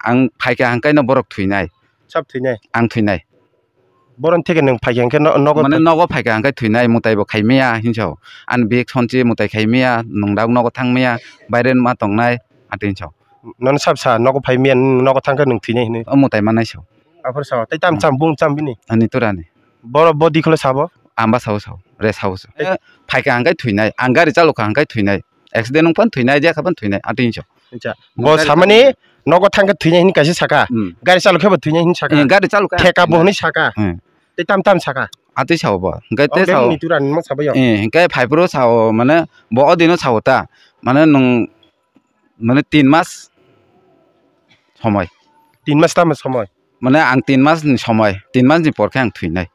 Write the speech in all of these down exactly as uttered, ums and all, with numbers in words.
Ang phaikha hwnkhe no borok thwinai. Sab thwinai? Ang thwinai. Boroni theke nwng phaikha hwnkhe no-, nogo Mane thwi- nogo phaikha hwnkhe thwinai, mwtai bo khaimaya hinsa. Ani bek sonchi mwtai khaimaya, nwng dak nogo thangmaya, baire ma tongnai, ati hinsa. Nono sab sa, nogo phaimaya, nogo thangkhe nwng thwinai hinwi. O mwtai manai sa. Aphuru sa, tei tam Hmm. cham, bung cham bini? Ani turani. Boro bo dikholo sabo? Amba sao sao, re sao sao. Eh. Eh, phaikha hwnkhe thwinai, ang gari chalokha hwnkhe thwinai. Accident wngphano thwinai, jekha phano thwinai, atwi hinsa. Acha. Bo Gari samani chalokha. Nogo thangkhe thwinai hinwi kaisa saka. Hmm. Gari chalokhe bo thwinai hinwi saka. Eh, gari chalokha. Theka bo hinwi saka. Hmm. Tei tam tam saka. Atwi sao bo. Hwnkhe tei sao. Ni turani ma sabai yo. Eh, hwnkhe phaiphuru sao, mane bo o dino sao ta. Mane nwng, mane tin mas somoi. Tin mas tamo somoi? Mane ang tin mas ni somoi, tin mas ni por khe ang thwinai.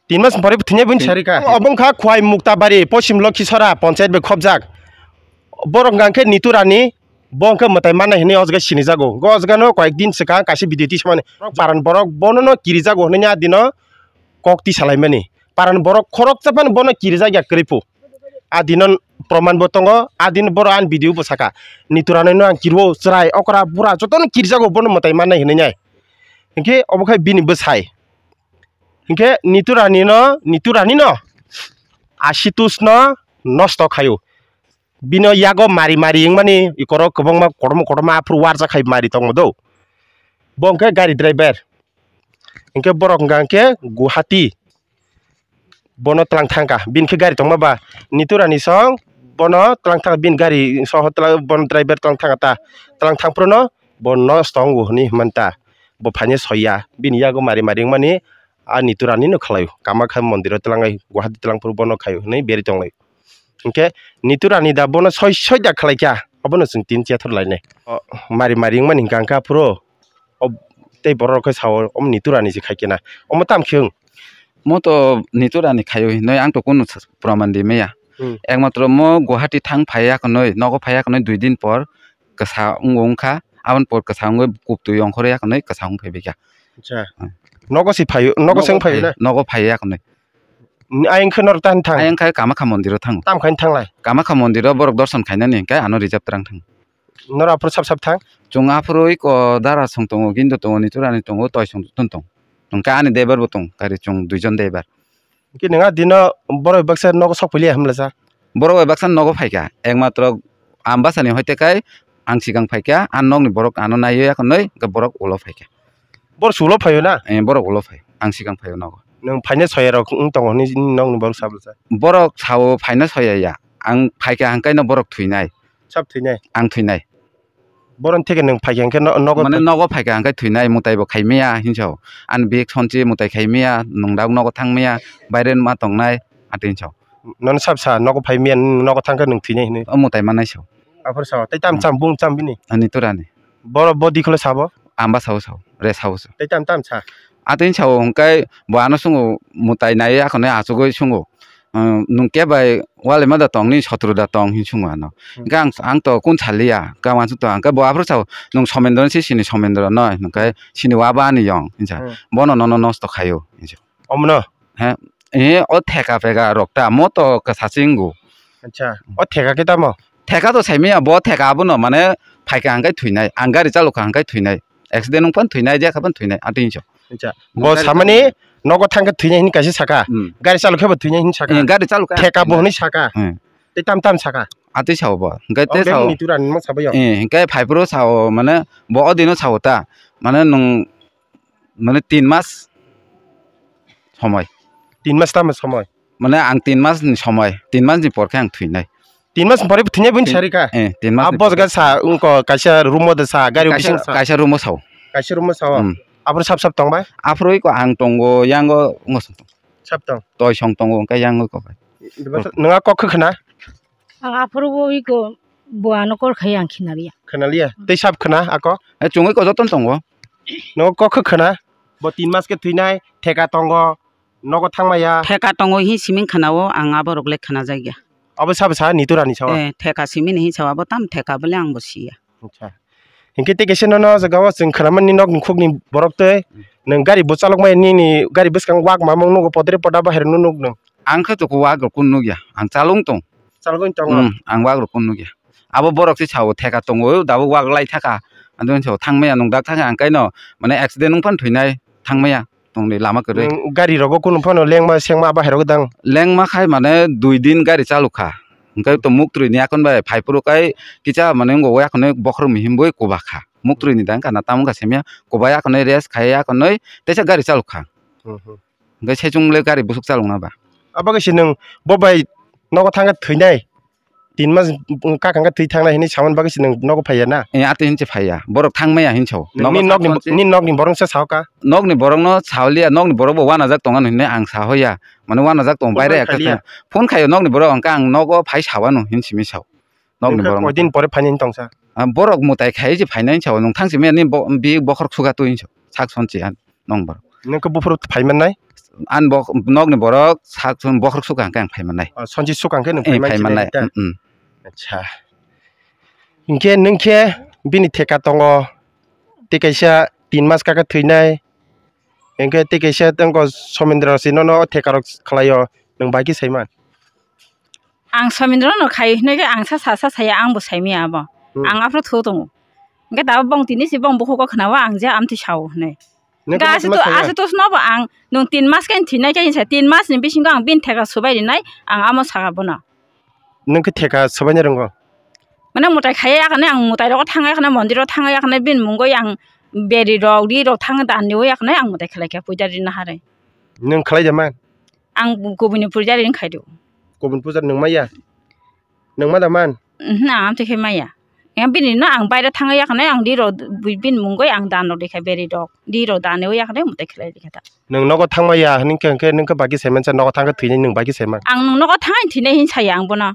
Tin mas ni pore thwinai buini Tin- sarika. Obo wngkha Khwai Muktabari, Poschim Lokhisora, Panchayat bai khobjak. Borok hwnkha khe Niturani, bo hwnkhe mwtai mannai hinwi o jaga sinijago. O jaga no koyek din swkang kaisa video tisamani. Paran borok bono no kirijago hinwi a dino kok tisalaimani. Paran borok khoroksa phano bono kirijak ya kwrwi phu. A dino proman bo tongo, a dino boro ani video bo saka. Niturani no ang kirwo chwrai, okra, bura jotono kirijago bono mwtai mannai hinwi nai. Hinkhe obo khai bini bwsai. Hinkhe Niturani no, Niturani no Ashutosh no nosto khaio. Bino yago mari mari wngmani ikorok kwbangma kotorma kotorma aphuru warjak khai mari tongmo do. Bo hwnkhe gari driver. Hinkhe borok hwnkha khe Guwahati. Bono twlang thangkha. Bini khe gari tongma ba Niturani song bono twlang thang, bini gari soho twlang, bono driver twlang thangkha ta. Twlang thangphruno bo nosto wngo hinwi hwnmanta. Bo phaino soiya. Bini yago mari mari wngmani a Niturani no khlaio. Kamakha mondiro twlangnai, Guwahati twlangphuru bono khaio hinwi berwi tonglaio. Hinkhe Niturani da bono soi soi da khlaikha, obono chwng tin chiyathor lainai. O, mari mari wngmani hwnkha khe aphuru, o, tei borok rok khe sao, omo Niturani se khaikhe na. Omo tamo khe wng? Mo to Niturani khaio hinwi ang to kunu s-, proman rimaya. Hmm. Ekmatro mo Guwahati thang phaiya khwnwi, nogo phaiya khwnwi dui din por kwsa wngo wngkha, aboni por kwsa wngwi kuptwi ongkhorya khwnwi kwsa wng phaibaikha. Acha. Hmm. Nogo se phaio, nogo se wng phaio na? Nogo phaiya khwnwi. Ayang khe norok tani thang? Ayang khe Kamakha mondiro thango. Tamo khaino thanglai? Kamakha mondiro borok dorson khainani hinkhe ano rijab twrang thang. Norok aphuru sap sap thang? Chwng aphuru iko dara song tongo, gindo tongo, Niturani tongo, toisong tun tong. Hinkhe ani driver bo tong, gari chwng duijon driver. Hinkhe nwng a dino borok bai baksa nogo sok piliya hamlacha? Borok bai baksa nogo phaikha, ekmatro ang bwsani hoite kai ang sikang phaikha, a nokni borok ano naiwi akhwnwi, hinkhe borok ulo phaikha. Borok se ulo phaio na? Eh, borok ulo phai. Ang sikang phaio nogo. Nwng phaina soyarok wng tongo hinwi nokni borok sablacha? Borok sao phaina soyaya. Ang phaikha hwnkhe no borok thwinai. Sab thwinai? Ang thwinai. Boroni theke nwng phaikha hwnkhe no-, nogo Mane thwi- nogo phaikha hwnkhe thwinai, mwtai bo khaimaya hinsa. Ani bek sonchi mwtai khaimaya, nwng dak nogo thangmaya, baire ma tongnai, ati hinsa. Nono sab sa, nogo phaimaya, nogo thangkhe nwng thwinai hinwi. O mwtai manai sa. Aphuru sao, tei tam Hmm. cham, bung cham bini? Ani turani. Borok bo dikholo sabo? Amba sao sao, re sao sao. Tei tam tam sa? Atwini sao hwnkhe bo ano swngwi mwtai nai akhonwi achugwi swngwi. Nwng khe bai wali ma da tong ni sotro da tong hin swngwi ano. Hmm. Hwnkhe ang, ang to kun saliya, hwnkhe ang uansuk to, hwnkhe bo aphuru sao, "Nwng Somendro se sini Somendro no," hwnkhe sini wa ba ani yong hinsa. Hmm. Bono nono nosto khaio hinsa. Omono? He, e, o theka peka rok ta, mo to kwsa se wngo. Acha, o theka khe tamo? Theka to saimaya, bo theka abono mane phaikha hwnkhe thwinai, ang gari chalokha hwnkhe thwinai, accident wngphano thwinai, jekha phano thwinai, atwinso. Acha, bo samani nogo thangkhe thwinai hinwi kaisa saka, hmm, gari chalokhe bo thwinai hinwi saka, eh, gari chalokha theka bo hinwi saka, hmm, tei tam tam saka. Atwi sao bo, hwnkhe tei sao. Ni turani ma sabai yo. Eh, hwnkhe phaiphuru sao, mane bo o dino sao ta, mane nwng mane tin mas somoi. Tin mas tamo somoi? Mane ang tin mas ni somoi, tin mas ni por khe ang thwinai. Tin mas ni pore thwinai buini sari kha? Eh, tin mas ni pore. Abo jaga sa, wngkha kaisa room o de sa, gari bising sa? Kaisa room o sao. Kaisa room o sao? Hmm. Aphuru sap sap tong bai? Aphuru iko ang tongo, yango wngkha song tong. Sap tong? Toi song tongo, wngkha yango ko bai. Nwng a kok khna? Ang aphuru bo iko bo ano call khai ang khna liya. Khna liya? Hmm. Tei sap khna ako? Eh, chungwi ko joton tongo. Nwng kok khna? Bo tin mas khe thwinai, theka tongo, nogo thangmaya. Theka tongo hi siming khna o, ang abo rok le khna jak ya. Abo sabo sa ni turani sao? Eh, theka simini hi sao, abo tam theka bole ang bo siya. Acha. Hinkhe tei kaisa nono o jaga o chwng khna mani nok ni khuk ni borok tei nwng gari bo chalok maya nini gari bwskang wak mamung nugo podre poda bahai rok no nuk nwng. Ang khe toko wak rok kunu nukya, ang chalung tong. Chalgwi tongo? Hmm, ang wak rok kunu nukya. Abo borok se sao theka tongo, dabo wak lai thaka. Adoni sao thangmaya nwng dak thangkha ang kaino mane accident wngphano thwinai thangmaya tongdi lama kwrwi. Nwng gari rogo kunu phano lengma sengma abo hai rogo dang? Lengma khai mane dui din gari chalukha. Hwnkhe to muktrwi ni yakon bai phaiphuru kai kisa mane wngwi yakon bokhorok mihim bui kubakha. Muktrwi ni dang kana tamo wngkha semya kubai yakon rest khai yakon teisa gari chalukha. Hmm, hmm. Hwnkhe saichung le gari busuk chalokna ba. Abo khe se nwng bo bai nogo thangkhe thwinai. Tin mas kakang khe thwi thangnai hinwi samani bagwi se nwng nogo phaiya na? Eh, atwi hinse phaiya. Borok thangmaya hinso. Nini nokni, nini nokni borok se sao ka? Nokni borokno saoliya, nokni borok bo wanajak tongo hinwi ang sahoya. Mane wanajak tongo, baire phone khailiya? Phone khaio nokni borok, hwnkhe ang nogo phai sawano hinsimi sao. Nokni borok. Koidin pore phainani tongsa? Ah, borok mwtai khai se phainai sao, nwng thangsi mani bo-, bi bokhorok suga twi hinso. Sak sonsi ang. Nong borok. Nwng khe buphuru phai mannai? An bok-, nokni borok sak son bokhorok sukha hwnkhe ang phai mannai. Oh, sonsi sukha hwnkhe nwng phai mannai. Mm, mm. Acha. Hinkhe nwng khe bini theka tongo, tei kaisa tin mas kaka thwinai. Hinkhe tei kaisa tongkho Somendra se nono theka rok khlaio, nwng bai khe saiman? Ang Somendra no khai hinwi khe ang sa sa sa saya, ang bo saimaya abo. Hmm. Ang aphuru thu tongo. Hinkhe tabuk bong tini si bong bukhugo khnawa ang je amtwi sao hinwi. Nwng khe aswk to, aswk to snobo ang nwng tin mas khe thwinai khe hinsa tin mas ni bisingo ang bini theka subai rinai ang amo saka bono. Nwng khe theka subaina rwngo? Mane mwtai khaiya yakhnai ang mwtai rogo thangya yakhnai mondir rogo thangya yakhnai bini mungo ang beri rok ri rok thang dan riwi yakhnai ang mwtai khlai khe puja rina harwi. Nwng khlai da man? Ang kubuni puja ri khai do. Kubun puja nwng maya? Nwng ma da man? Mhm, ang amtwi khe maya. Yang bini no ang baire thangwi yakhnai ang di rok bini mungoi ang dan rok dikha beri rok. Di rok dan rwi yakhnai mwtai khlai dikha ta. Nwng nogo thang maya hwnkhe, hwnkhe nwng khe baki saiman sa nogo thang khe thwinai nwng baki saiman. Ang nwng nogo thang thwinai hin saya ang bono.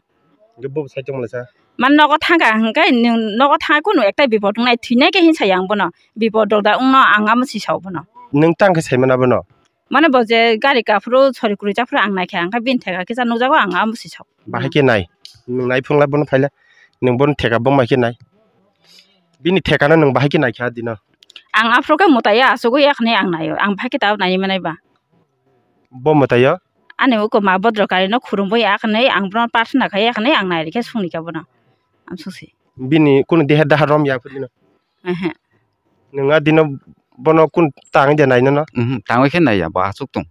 Hwnkhe bo sai tongmani sa? Man nogo thang kha hwnkhe nwng nogo thang kunu ekta bipot wngnai thwinai khe hin saya ang bono. Bipot rok da wngno ang amo si sao bono. Nwng tang khe saiman abono? Mane bo je gari kaphuru sori kwrwi chaphuru ang naikha, ang khe bini theka kisa nukjago, ang amo si sao. Bahai khe nai, nwng nai phunukla bono phaila, nwng bono theka boma khe nai, bini thekano nwng bahai khe naikha dino. Ang aphuru khe mwtaiya asugwi yakhnai ang naio, ang bahai khe tabuk naiwi manai ba. Bo mwtaio? Ani uko ma bodro karino khurumbo yakhnai, ang bono prarthana khai yakhnai, ang nairikhe sungnikha bono. Amsukse. Bini kunu deha daha rom ya phuru dino? Ehe. Nwng a dino bono kun tangwi de nai nono? Mhm, tangwi khe naiya, bo aswk tong.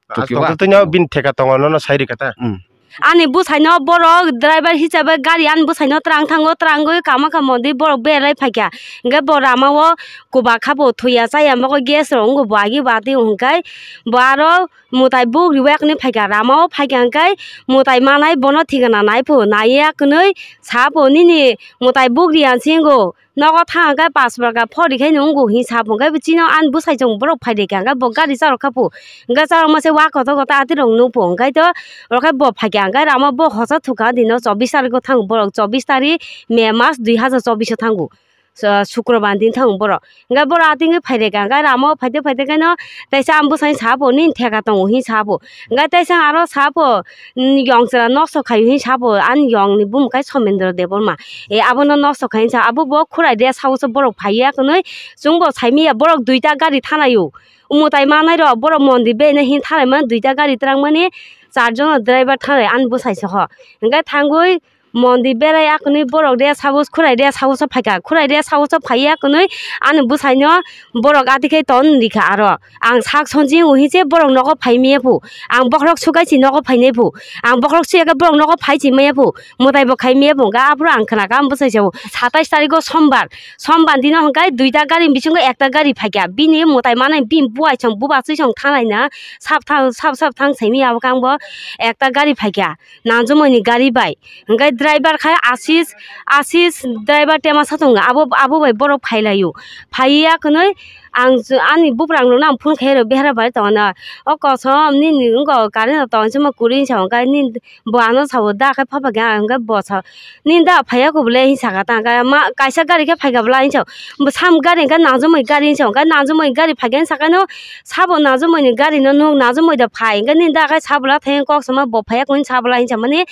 Aswk tong twi no bini theka tongo nono sai rikha ta? Mm. Ani bwsaino borok driver hisabe gari ani bwsaino twrang thango, twrangwi kama kamo di borok berai phaikha. Hwnkhe bo ramao kwbakha bo thwiya chaya mokol gas rok wngkha bo agi bo atwi hwnkhe bo aro mwtai buk riwi ekni phaikha. Ramao phaikha hwnkhe mwtai manai bono thikana nai phu naiya kwnwi sa phu nini mwtai buk riya se wngkha. Nogo thang khe pas bwrwkha phori khe nungo hin sa phu khe chini ani bwsai chwng borok phai rikha khe bo gari charwk kha phu khe charwk masa wa kotor kotor atwi rok nuk phu khe to oro khe bo phaikha khe rama bo hosa thukha dino chobbish tarikh o thango borok chobbish tarikh May mas dui hazar chobbish o thango. Sukrobar din thango borok khe borok atwi khe phai rikha khe rama o phaide phaide khe no teisa ani bwsai sa phu nini theka tongo hin sa phu khe teisa aro sa phu. Yong chwla nokso khaio hin sabo ani yong ni bumung kai Somendra Debbarma. E abono nokso khai sa abo bo khurai de sao se borok phaiya kwnwi chwng bo saimanya borok duita gari thanaio. Mwtai manai rok borok mondir bena hin thanai mani duita gari twrang mani char jon driver thanai ani bwsai se ho. Hwnkhe thangwi mondir berai akwnwi borok de sao khurai de sao se phaikha khurai de sao se phaiya kwnwi ani bwsai no borok ati khe ton rikha aro. Ang sak sonsi wng hinse borok nogo phai maya phu. Ang bokhorok sukai si nogo phainai phu. Ang bokhorok suya khe borok nogo phai si maya phu. Mwtai bo khai maya phu. Hwnkhe aphuru ang khna kha ang bwsai sao. Satais tarikh o sombar. Sombar dino hwnkhe duita gari bisingo ekta gari phaikha. Bini mwtai manai bini buai song buba swi song thanglai na. Sap thang sap sap thang saimaya abo khe ang bo ekta gari phaikha. Nangjumani gari bai. Hwnkhe driver khai Asis, Asis driver tema sa tongo. Abo, abo bai borok phailaio. Phaiya kwnwi ang ani buprang rokno ang phone khe rw behera bai tongna. O kosom nini wngkha current rok tong chuma kwrwi hinsa hwnkhe nini bo ano sao da khe phapha khe ang hwnkhe bo sao nini da phaiya kubule hinsa kha ta hwnkhe ma kaisa gari khe phaikha bwla hinsa sam gari hwnkhe nangjumani gari hinsa hwnkhe nangjumani gari phaikhe hinsa khe no sabo nangjumani gari no nuk nangjumani da phai hwnkhe nini da khe sabwla thai kok sama bo phaiya khe hinsa bwla hinsa mani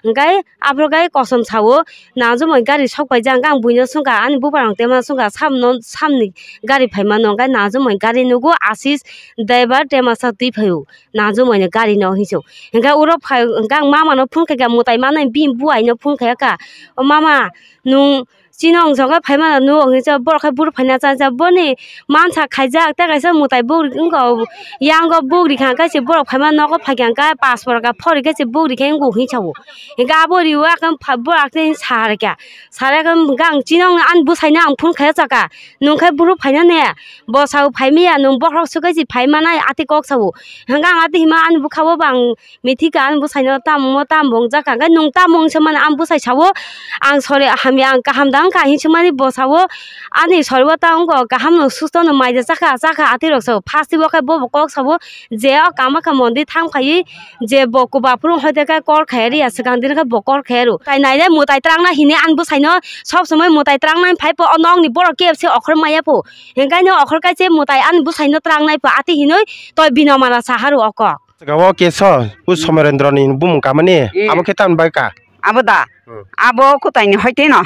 hwnkhe. Aphuru khe kosom sao, nangjumani gari sok paijak, hwnkhe ang buino swngkha, ani buphang rok tema swngkha, samno, samni gari phaimano, hwnkhe nangjumani gari nugo, Asis driver tema sak twi phaio, nangjumani gari no hinwi sio. Hwnkhe oro phai, hwnkhe ang mama no phone khaikha, mwtai manai bini buai no phone khaikha, "O mama, nwng Chini wng jokhe phaima nugo hinwi sa borok khe buru phaina cha cha boni mansa khaijak tei kaisa mwtai bugri wngkha yango bugri kha khe se borok phaima nogo phaikha khe paspor ka phori khe se bugri khe wngkha hinwi sao. Hinkhe abo riwi akhe borok khe sa rwkha sa rwkhe ang chini wng ani bwsaino ang phone khaijak kha nwng khe buru phainani bwsao phaimaya nwng bohrok swkhe se phaimanai atwi kok sao. Hinkhe ang atwi hima ani bwkhao bang Mithika ani bwsaino tamo tamo wngjak kha, hwnkhe nwng tamo wngsa mano ang bwsai sao, ang sori hamya ang kaham da wngkha hinwi swngmani bo sao, ani sori o ta wngkha kaham no susto no maija chakha chakha atwi rok sao, first o khe bobo kok sao je o Kamakhya mondir thang phaiwi je bo kwbaphuru hoi de khe kor khaya riya swkang dini khe bo kor khaya rw tai nainai mwtai twrang na hinwi ani bwsaino sob somoi mwtai twrang nani phai pho o nokni borok K F C okhor maya pho hinkhai no okhor kai se mwtai ani bwsaino twrang nai pho atwi hinwi toi bino mala saha rw o kok. Jaga o keso, o Somerendro ni bumung kamani, Hmm. abo khe tamni bai ka? Abo da, Hmm. abo kutai ni hoite no,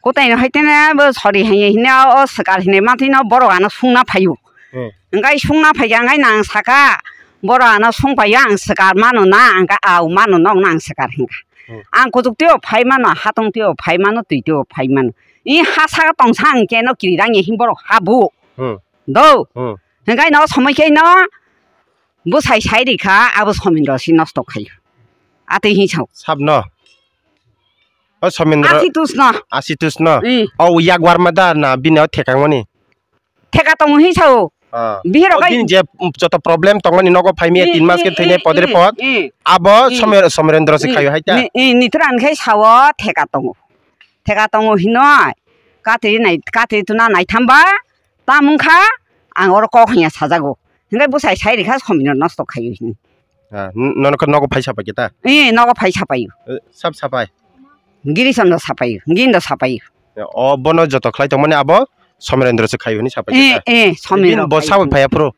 kutai ni hoite ne bo sori hai hine o swkar hine mantwi no borok ano sungna phaio. Hmm. Engkai sungna phaikha engkai nang saka, borok ano sung phaio ang swkar mano na, ang ka au mano nok nang swkar hinka. Hmm. Ang kutuk teo phai mano, hatung teo phai mano, twi teo phai mano. I ha saka tongsa ang keno kirirang ye him borok habu. Hmm. Do. Hmm. Hingkai no somoi khe no bwsai sai rikha abo Somindro si nosto khaio. Atwi hinsao. Sabno. O Somindro. Asitus no. Asitus no. Hmm. O yak warma da na bini o thekangmani. Theka tongo hinsao. Ah. Bihiro O kai bini je joto problem tongmani nogo phaimya Hmm, tin mas khe hmm, thwinai hmm, podre hmm, pod. hmm. Abo Hmm. Somer-, Somerendro si Hmm. khaio hai ta. Ni, ni, nitran khai sao theka tongo. Theka tongo hinoi. Katri nai, katri tuna naithamba. Tam wngkha, ang oro kok hanya sajago. Hingke bwsai sai rikha somino nosto khaio hini. Ah, n-, nono khe nogo phai sapai khe ta? Eh, nogo phai sapaio. Eh, sab sapai? Giri Chandra sapaio, Gindo sapaio. Eh, o bono joto khlai tongmani abo Somerendra se khaio hini sapai khe Eh, ta? eh, Somino Bini bo khaio. Sabai phaiya phuru?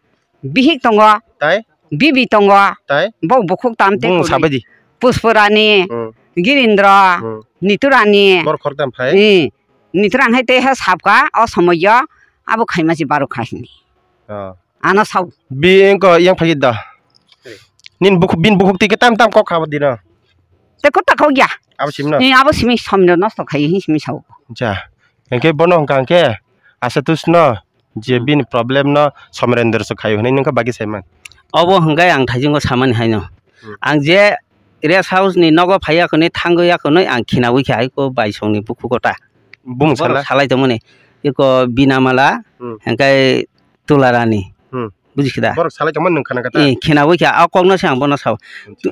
Bihik tongo. Tai? Bibi tongo. Tai? Bo bukhuk tam te Bung kwrwi. Sabai di. Puspurani, Hmm. Girindra, Hmm. Niturani. Bor khoroktham phai? Eh. Nitrang hai tei ha sapka o somoyo abo khaima se baro kha hini. Ah. Ano sao. Bi engko yang phai da. Nin bukhuk, bin bukhuk tike tam tam kok khabo dino. Te kota kok ya. Abo simno. Ni abo simi somino nosto khai hi simi sao. Ja. Engke bono hongka engke asa tusno je Hmm. bin problem no Somerendra se khayo hinwi nungkha bagi saiman. Obo hongkai ang thaisingo samani haino. Hmm. Ang je rest house ni nogo phaiya khwnwi thangwi ya khwnwi ang khinawi khe hai ko baisongni bukhugo ta. Bumung Borok sala? Salai tongmani. Iko Binamala, Hmm. hingkai Tularani. Hmm. Buji khe da? Borok salai tongmani nwng khana kata? Eh, khinawi khe a kokno se ang bono sao. Acha.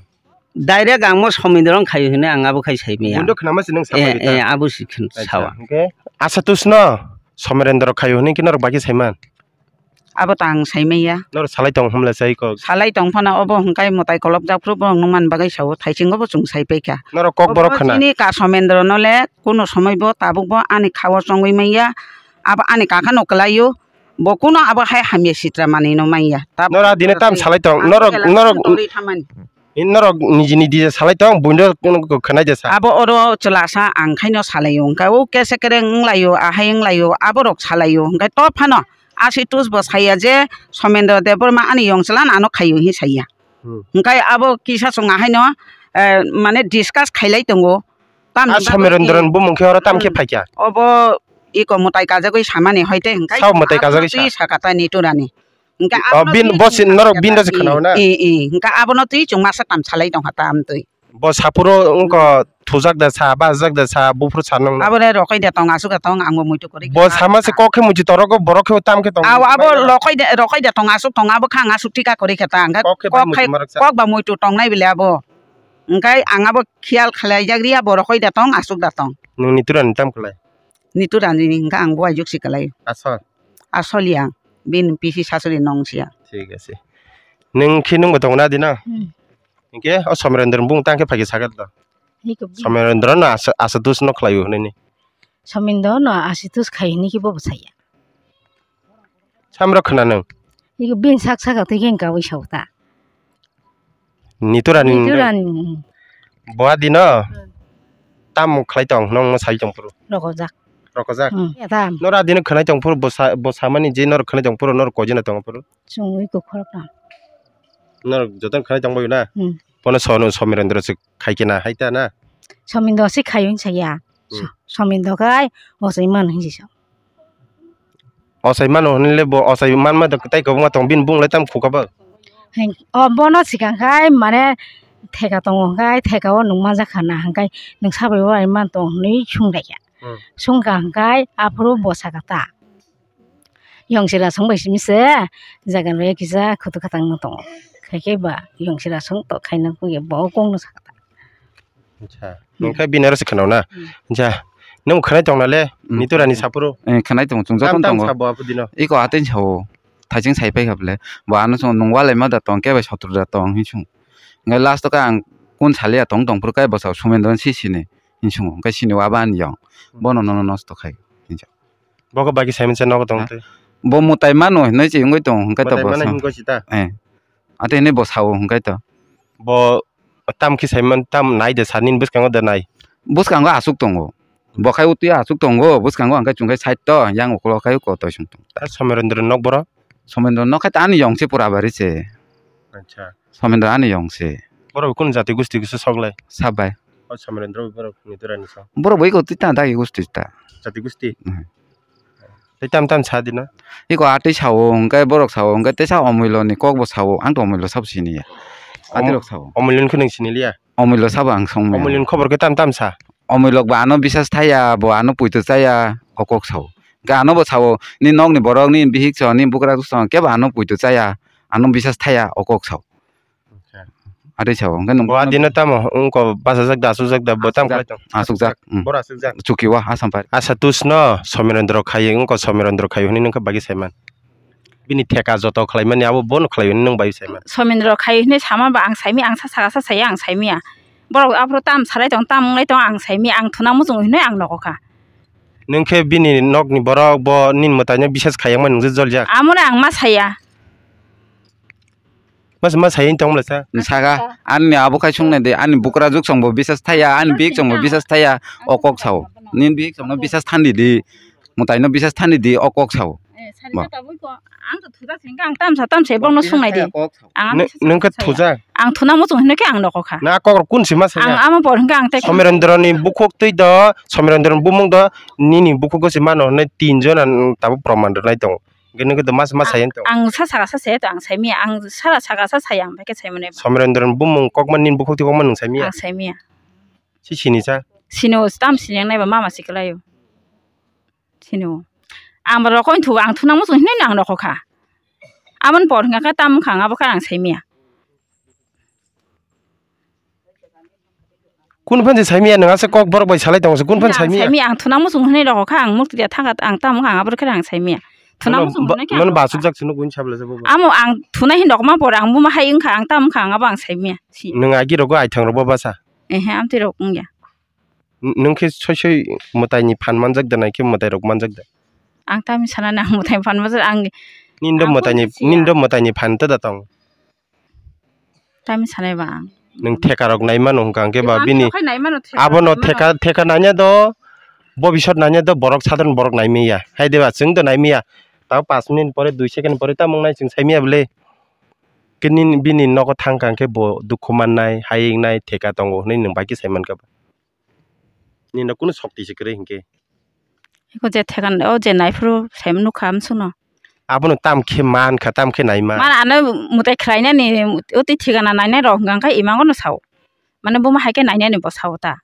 Direct ang mo Somindro wng khayo hinwi ang abo khai sai maya. Bundo khnama se nwng Eh, sapai eh, ta? Abo se khin Acha, sao. Hingke asa tusno Somerendra khayo hinwi khe norok bagi saiman? Abo ta ang saimanya. Noro salai tong hwnle sai kok. Salai tong phano obo hwnkhai mwtai kolokjak phuru borok nungmani bagwi sao, thaisingo bo chwng sai paikha. Noro kok borok Obo khna. Chini Kasomendro no le kuno somoi bo tabuk bo ani khao chongwi manya. Abo ani kaka no kwlaio. Bo kuno abo hai hamya sitra manwi no manya. Tabuk Noro adine tam salai tong. Abo Norok, kela norok, tong torwi thamani. Norok niji niji je salai tong, buino khwnai je sa. Abo oro chwla sa ang khaino salai o. Hwnkha o kese kereng wng lai o, ahai wng lai o, abo rok salai o. Hwnkhe to phano. Asitus bo saya je Somendra Debbarma ani yong chwla no ano khaio hinwi saya. Hmm. Hwnkhe abo kisa chwng ahaino, eh, mane discuss khailai tongo. Tamni A bagwi Somerendra ni bumung khe oro tam khe Hmm. phaikha? Obo iko mwtai kajagwi samani hoite hwnkhe Sao mwtai abo kajagwi twi sa? Sakata Niturani. Hwnkhe O, abono bin, twi bo chwng si-, norok sakata bin da se i, khwna-o na? I, i. Hwnkhe abono twi chwng masa tam salai tongkha tam twi. Bo saphuru wngkha thujak da sa, bachajak da sa, buphuru sa nung. Abo le rokoi da tong, aswk da tong, ang bo muitu kwrwi Bo kha. Sama se kok khe muitu torogo, borok khe tam khe tong. Aw, abo rokoi da, rokoi da tong, aswk tong, abo kha ang aswk thika kwrwi kha ta, ang kha Kok khe bai kok muitu khe, marak sa. Kok ba muitu tongnai bile abo. Hwnkhe ang abo khiyal khlai jak ri, abo rokoi da tong, aswk da tong. Nung Niturani tam kwlai? Niturani ni hwnkhe ang bo ajuk si kwlai. Asol? Asol ya, bini pisi sasuli nong siya. Thik ase. Nung khe nung bo tongo na dino? Hmm. Hingke o Somerendra bung tang khe phaikhe sakha to. Hiko bi- Somerendra no asa, asa dus no khlaio hinwi. Somerendra no asa dus khai hinwi khe bo bwsaya. Samro khna nung. Hiko bin sak saka twi khe kawi sao ta. Niturani nung. Niturani. Bo adino. Hmm. Tam khlai tong nung no sai tong phuru. Rokojak. Rokojak. Hmm. Ya tam. Nora adino khwnai tong phuru bo sa, bo samani je nor khwnai tong phuru nor koi jena tong phuru. Chwngwi kukhorok tong. Norok joto khwnai tongbaio na? Hmm. Bono sono Somirendra se khai khe na hai ta na? Somirendra se khai wng saya. Hmm. So-, Somindro khai ochai mano hinwi sa. Ochai mano hinwi le bo ochai manma da tei kwbangma tong bini bung le tam khuka ba. Heng, o bono swkang khai mane theka tongo hwnkhe theka o nwng manjakha na hwnkhe nwng sabai o bai man tong hinwi sunglaikha. Hmm. Sungkha hwnkhe aphuru bo sakha ta. Yong sira song bai simi se jaga rwya kisa khutu khatang no tongo. Khaikhe ba yong sira song to khaina kuya bo kong no sakha ta. Acha. Hmm. Nokha bini aro se khwnao na. Hmm. Acha. Nung khwnai tong na le, hmm, nitu rani sapuru. Eh, khwnai tong, chung joto tam tam tongo. Sabo apu dino. Iko ateng sao. Thaising sai pai kha bole. Bo ano song nung walai ma da tong, kebo sotro da tong hin sung. Ngai last o ka ang kun salia tong tong pur kai bosao Somindro si sini hin sung. Kai sini wa ban yong. Hmm. Bono nono nosto khai. Hin sung. Bo khe bagi sai mansa nogo tong twi. Bo mutai mano hinwi se wngwi tong hwnkhe to. Mutai bo mano sa-, hwnkhe si ta? Eh. Ate hinwi bo sao hwnkhe to. Bo tam khe sai man, tam nai de sa nini bwskango de nai? Bwskango aswk tongo. Bo khai utwi aswk tongo, bwskango hwnkhe chwng khai side to, yang ukulok khai koto song tong. Ta Somirendra nok boro? Somirendra nok khai ta ani yong se pura bari se. Acha. Somindro ani yong se. Borok kunu jati gusti kisa sok lai? Sabai. O Somindro borok ni dura ni sok. Borok bai ko tita dagi gusti ta. Jati gusti? Hmm. Tei tam tam sa dina. Iko atwi sao, hwnkhe borok sao, hwnkhe tesa Omuilo ni kok bo sao, ang to Omuilo sabo sini ya. Atwi rok sao. Omuilo ni khe nwng sini liya? Omuilo sabo ang song maya. Omuilo ni khobor khe tam tam sa? Omuilo ba ano bisas thaya, bo ano puito chaya, o kok sao. Hwnkhe ano bo sao, ni nok ni borok, ni bihik sao, ni bukra sao, kebo ano puito chaya, ano bisas thaya, o kok sao. Acha. Atwi sao, hwnkhe nwng bo adino tamo, wngko bachajak da, achukjak da, bo tam khlai tong? Achukjak, mm. Boro achukjak. Chuki o, Assam pari. Asa tus no Somirendra khai, wngko Somirendra khai, hwnwi nungkha bagi saiman. Bini theka joto khlaimani abo bono khlai hwnwi nung bai saiman. Somirendra khai hwnwi sama ba ang saimi, ang sa saka sa saya ang saimiya. Borok aphuru tam salai tong, tam wnglai tong, ang saimiya, ang thuna muchung hwnwi ang nogo kha. Nungkhe bini nokni borok bo nini mwtaino bisas khayangma nungje joljak. Amore ang ma saya. Mas ma sayang tong mala sa. Saka, ani abo khai sung nai de, ani bukra juk song bo bisas thaya, ani bik song bo bisas thaya, o kok sao. Nin bik song no bisas thandi di, mutai no bisas thandi di, o kok sao. Ba. Ang to thuja sing ang tamsa tamsa bong no sung nai di. Ang nung khe thuja. Ang thuna muchung hino khe ang noko kha. Na kok kun si ma saya. Ang amo bor hingke ang te. Somirendra ni bukhuk twi do, Somirendra ni bumung do, nini bukhuk go si mano hwnwi tin jon ang tabuk proman rwnai tongo. Gini gini mas mas sayang tong. Ang sa saka sa saya to ang saimiya, ang sara saka sa saya ang beke saimane. Somirendra ni bumung kokma nini bukhuk twi kokma nung saimiya. Ang saimiya. Si sini sa. Sino tam sini ang naiba mama siklayo. Sino. Ang ba rokon thu ang thuna muchung hinai ang rokho kha. Amon por hingka tam khang abo kha ang saimiya. Kun phan se saimiya nang asa kok borok bai salai tongo se kun phan saimiya. Saimiya ang thuna muchung hinwi rokho kha ang mukti dia thangka ang tamo kha ang abor khe ang saimiya. Thuna muchung hinwi khe. Mano basuk jak sino kun sabla se bobo. Amo ang thuna hin rokma por ang buma hai wngkha ang tamo kha ang abo ang saimiya. Si. Nang agi rogo aithang robo basa. Ehe amtwi rok wngya. Nung khe soi soi mwtai ni phan manjak da nai khe mwtai rok manjak da. Ang tamo sana nang mwtai phan manjak ang. Nindo mwtai ni nindo mwtai ni phan ta da tong. Tamo sanai ba ang. Nwng theka rok nai mano hwnkha hwnkhe ba bini abono theka theka nanya do bobisot nanya do borok sadharon borok nai manya hai de ba chwng do nai manya tao pash minute pore dui second pore tamo wngnai chwng sai manya bwle khe nini bini nogo thang kha hwnkhe bo dukhu mannai hayung nai theka tongo hwnwi nwng bai khe sai mankha ba. Nini no kunu sokti se kwrwi hinkhe. Eko je thekan o je naiphuru sai nukha amsukno. Abono tam khe man kha, tam khe nai man. Mana ano mwtai khlainani, o twi thikana nainai rok hwnkha khe imango no sao. Mane buma hai khe nainani bo sao ta.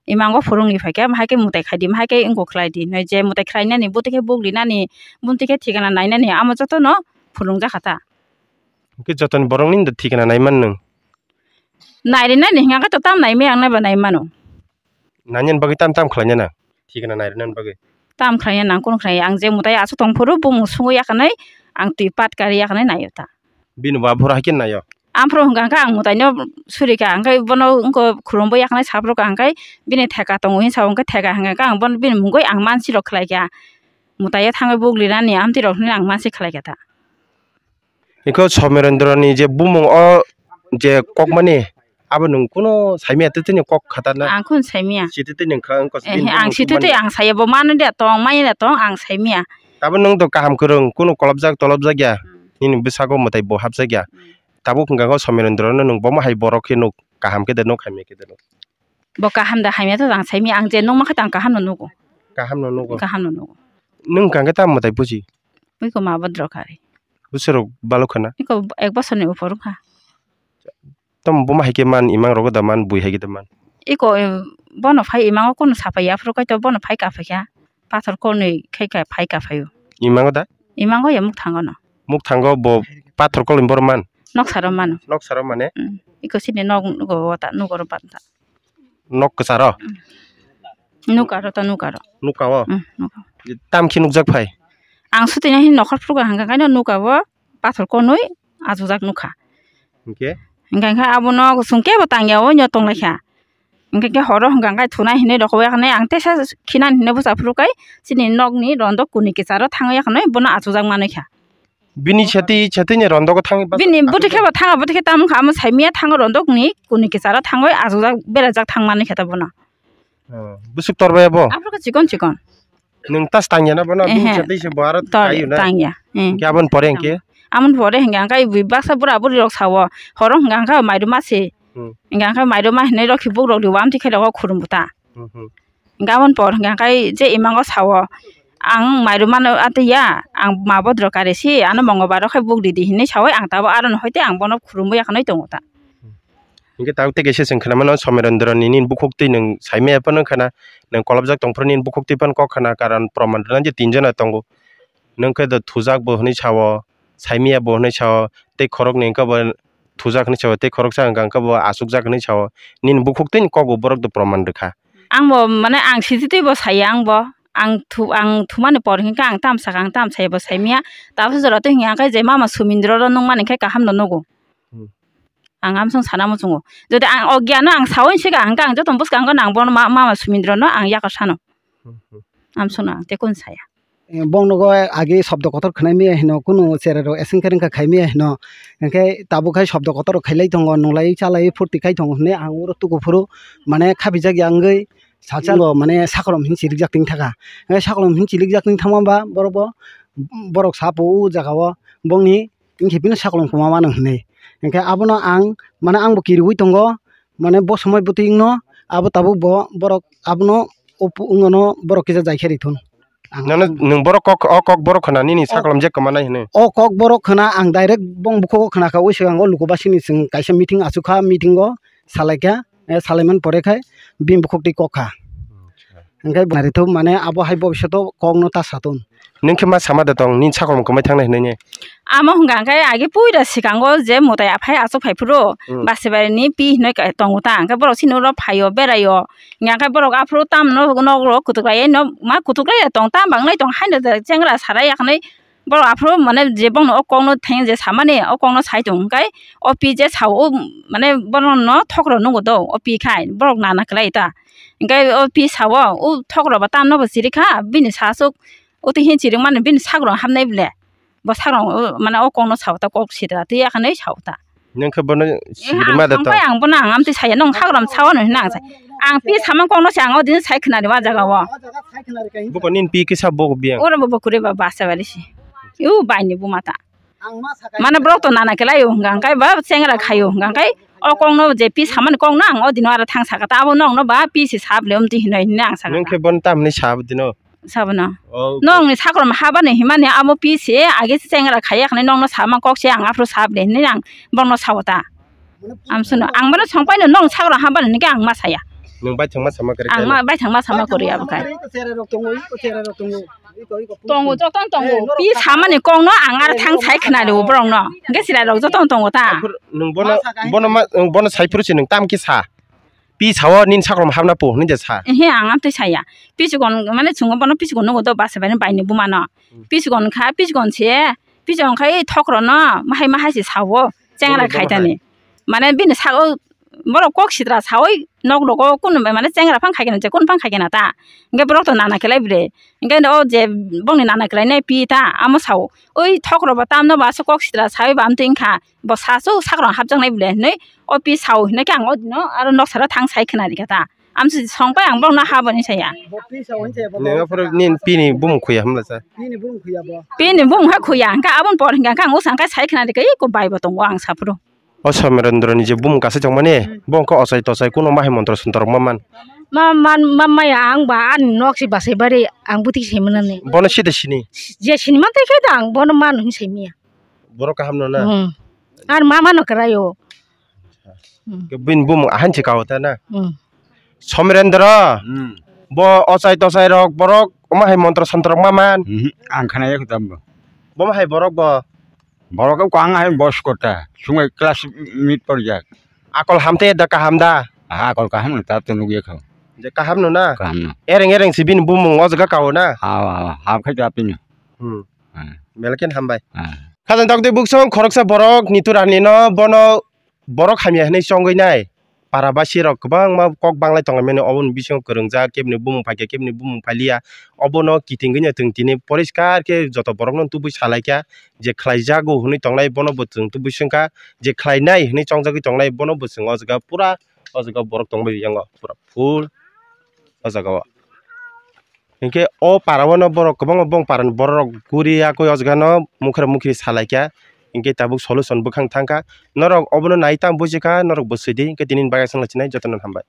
Imango phurungni phai khe, hai khe mwtai khai di, hai khe wngkok khlai di. Noi je mwtai khlainani, bwtwi khe buglinani, bumtwi khe thikana nainani, amo jotono phurungjak kha ta. Hwnkhe jotoni borokni thikana nai man nwng? Nairinani hwnkha khe to tam nai maya, ang naiba nai mano. Nani bagwi tam tam khlaina nang? Thikana nairinani bagwi. Tam khlaina nang, kunu khlai ang je mwtai aswk tong phuru bumung sungwi yakanai ang twi pat kari yakanai naio ta. Bini bo aphuru hai khe naio. Amphuru hwnkha khe ang mwtaino suri kha, hwnkhe bono wngkha khulumbo yakanai saphuru kha, hwnkhe bini theka tongo hinwi sa, hwnkhe theka hwnkha khe ang bono bini mungwi ang mansi rok khlai kha. Mwtaio thangwi buglinani amtwi rok hinwi ang mansi khlai kha ta. Eko Somirendra ni je bumung o je kokmani abo nwng kunu saimanya twtwi ni kok khatarna? Ang kunu saimanya. Sititwi nwng kha wngkha. Ehe, ang sititwi ang saya bo mano de tong manya de tong ang saimanya. Tabo nwng do kaham kwrwng kunu kolopjak tolopjak ya. Hmm. Nini bwsako mwtai bo hapjak ya. Hmm. Tabuk hwnkha khe Somirendra no nwng bomo hai borok khe nuk kaham khe de nuk hamya khe de nuk. Bo kaham da hamya to ang saimya, ang je nukma khe tang kaham no nugo. Kaham no nugo. Kaham no nugo. Nwng kang khe tamo tai buji? Iko ma bodro kari. Bwswrok balok khana? Iko ek bosor ni upor kha. Tamo buma hai khe man, imang rogo da man, bui hai khe da man? Iko, eh, bono phai imango kunu sapai ya, aphuru kaito bono phai ka phai kha. Pathor kolni khai ka phai ka phaio. Imango da? Imango ya muk thango no. Muk thango bo pathor kolni bor man? Nok saro mano. Nok saro mane? Mm. Iko sini nok nugo wata, nugo ro bata. Nok kwcharo? Mm. Nukaro ta nukaro. Nukao? Mm, nukao. Tam khe nukjak phai? Ang sutini hin nokhor phruga hangka kaino nukao pathor konwi achujak nukha. Hingke? Hingka khe abono kusung kebo tangya o nyo tonglaikha. Hingke khe horo hingka khe thunai hinwi rokobya khanai ang tesa khinan hinwi bwsa phuru kai chini nokni rondo kuni kicharo thangwi khanai bono achujak manwi kha. Bini sati, sati ni rondo ko thang. Bini buti khe bo thanga, buti khe tamo kha, amo saimia thango rondo ni kuni kicharo thangwi achujak berajak thang manwi kha ta bono. Oh, busuk torbai abo? Aphuru khe chikon chikon. Nwng tas tangya na bono? Bini sati se bo aro kayu na? Tangya. Hingke aboni pore hingke? Amoni pore hingke ang kai bui baksa bura buri rok sao. Horo hingke ang kai mairum ma se. Hmm. Hingke ang kai mairum ma hinwi rok khe buk rok di wam ti khe rok khurumbu ta. Hmm, hmm. Hingke aboni por hingke ang kai je imango sao. Ang mairum mano atiya, ang ma bodro kare si, ano mongo baro khe buk di di hinwi sawi ang tabo aro no hoite ang bono khurumbu ya khanai tongo ta. Hingke tabuk tei kaisa chwng khwnamano Somerendra ni nini bukhuk twi nwng saimaya phano khwna, nwng kolobjak tongphuru nini bukhuk twi phano kok khwna, karon proman rwna je tinjona tongo. Nwng khe do thujak bo hwnwi sao, saimaya bo hwnwi sao, tei khoroknwi wngkha bo thujak hwnwi sao, tei khoroksa wngkha wngkha bo achukjak hwnwi sao, nini bukhuk twi ni kok bo borok do proman rwkha. Ang bo mane ang sijitwi bo saya ang bo, ang thu-, ang thumani por hinkhe ang tam saka, ang tam saya bo saimaya, tabukhe jora twi hinkhe je mama Sumindro ro nukmani khe kaham no nugo. Hmm. Ang amsong sana muchungo. Jodi ang ogya no ang sawi sika, hingke ang joto bwskango nang bono ma-, mama Sumindro no ang yakar sano. Hmm, hmm. Amsong no ang tekun saya. Eh, bong nogo agi sobdo kotor khwnai miya hino, kunu cherai rok eseng kereng kha khai miya hino. Hingke tabuk hai sobdo kotor khailai tongo, nunglai chalai phurti khai tongo hinui ang uro tuku phuru mane khabijak ya wngwi salsa bo mane sakolom hin chilikjak ting thaka. Hingke sakolom hin chilikjak ting thangma ba borok bo, borok sapo o jaga o bongni wngkhe bini sakolom kwma mano hinui. Hingke abono ang, mane, ang bo kiriui tongo, mane, bo somoi bwtwino abo tabuk bo borok abono opo-, wngmano borok kisa jai khe rithun. Ang nono, nwng borok kok, o kok borok khna nini sakolom je kwmanai hinui? O kok borok khna ang direct bong bukhugo khna kha, ui swngo luku basini chwng kaisa meeting achukha, meeting o salaikha, eh, salaiman pore khai bini bukhuk twi kok kha. Acha. Hingke bo naithok mane abo hai bobishoto kokno ta satung. Nwng khe ma sama de tong, nini sakolom kwmai thangnai hinui ne? Amo hwnka hwnkhe age puila swkango je mwtai aphai achuk phai phuru, hmm, Basibarini pi hinui ka-, tongo ta, hwnkhe borok chini oro phaio, beraio, hwnkhe borok aphuru tamno nok rok kutuk rai no, ma kutuk rai tong, tam bangnai tong, haino je chengra sarai yakhnai, borok aphuru mane je bongno o kokno theng je samani, o kokno sai tong, hwnkhe o pi je sao, o mane bono no thokro nungo do, o pi khai borok nana kwlai ta. Hingke o pi sao, o thokro bo tamno bo chirikha, bini sa aswk, o twi hin chirikmani bini sakrong hapnai ble. Bo sakrong, o, mane o kokno sao ta, kok sitra twi yakhanai sao ta. Nwng khe bono sirima da tong. Ang bono ang amtwi saya, nwng sakrong sao no hwnna ang sai. Ang pi samang kokno se ang o din sai khwnari o jaga o. Buko nini pi kisa buko biyang. Oro bo bokure ba basa bari si. U bai ni buma ta. Mane borok to nana kelai o hwnka hwnkhe ba chengra khai o hwnka hwnkhe o kokno je pi samani kokno ang o dino aro thang saka ta abo nokno ba pi se sable omtwi hinwi hinwi ang saka. Nwng khe bono tamni sabo dino? Sabono. Oh, nokni sakroma habani himani abo pi se age se chengra khai yakhnai nokno sama kok se ang aphuru sable hinwi ang borokno sao ta. Amsono ang bono songpai no nokni sakroma habani hwnke ang ma saya. Nwng baithang ma sama kwrwi. Ang ma baithang ma sama kwrwi abo khai. Tongo, jotono tongo. Pi samani kokno ang aro thang sai khwnari o borokno. Hwnkhe chwrairok jotono tongo ta. Aphuru nwng bono, bono ma, nwng bono sai phuru se nwng tam khe sa. Pi sao nini sakolom hapna po hwnwi je sa. Ehe, ang amtwi saya. Pichukon mane chwngno bono pichukon nungo do basa bai bai ni buma no. Hmm. Pichukon kha, pichukon se, pichukon khai thokro no mahai mahai se sao. Chengra khai tani. Mane bini sao borok kok sitra sawi nok rogo kunu bai mane chengra phang khaikena je kunu phang khaikena ta. Hingke borok to nana kelai bre. Hingke o je bongni nana kelai nai pi ta amo sao. Oi thok robo tamno ba aswk kok sitra sawi ba amtwi wngkha. Bo sa aswk sakrang hapjak nai ble hinui o pi sao hinui khe ang o dino aro nok sara thang sai khna rikha ta. Amsi song pai ang borokno habani saya. Neng aphuru nini pini bumung khuya hamla sa. Pini bumung hai khuya hingke aboni por hingke ang usang kai sai khna rikha iko bai bo tongo ang saphuru. O Somerendra ni je bumung kasai tongmani, hmm, bo wngkha ochai tochai kuno mahai montro sontrok ma man. Ma, man, ma, maya ang ba ani nok si basai bari ang buti se manani. Bono sida sini? Je sini man tai khe da ang bono man hin sai miya. Borok kaham no na? Hmm. Ar ma mano kwraio. Hmm. Ke bini bumung ahan se kao ta na? Hmm. Somerendra, hmm, bo ochai tochai rok borok omo hai montro sontrok ma man? Mhm, ang khna yak tam bo. Bo ma hai borok bo? Borok ko ang hai bos kota, sungai class mit por jak. Akol ham te da kaham da? Ah, akol kaham no ta to nuk yak. Je kaham no na? Kaham no. Ereng ereng si bini bumung o jaga kao na? Ha, ha, ha, khai ta pin. Hmm. Hmm. Belai khe hambai. Hmm. Khajang tok de buksong khoroksa borok niturani no bono borok hamya hinwi chongwi nai. Para basi rok kwbangma kok banglai tonglaimani oboni bisingo kwrwngjak, kebini bumung phaikha, kebini bumung phailiya. Obono kitingwi no chwng tini poriskar khe joto borokno tubui salaikha je khlaijago hwnwi tongnai bono bo chwng tubui swngkha je khlainai hwnwi chongjagwi tongnai bono bo chwng o jaga pura o jaga borok tongbai yango pura full o jaga o. Hinkhe o para o no borok kwbangma bong para ni borok rok guri yakui o jaga no mukra mukri salaikha, hinkhe tabuk solution bwkhang thangkha. Norok obono nai tang bujikha, norok bwswi di, hinkhe tini ni bagwi aswk no sinai jotono hambai.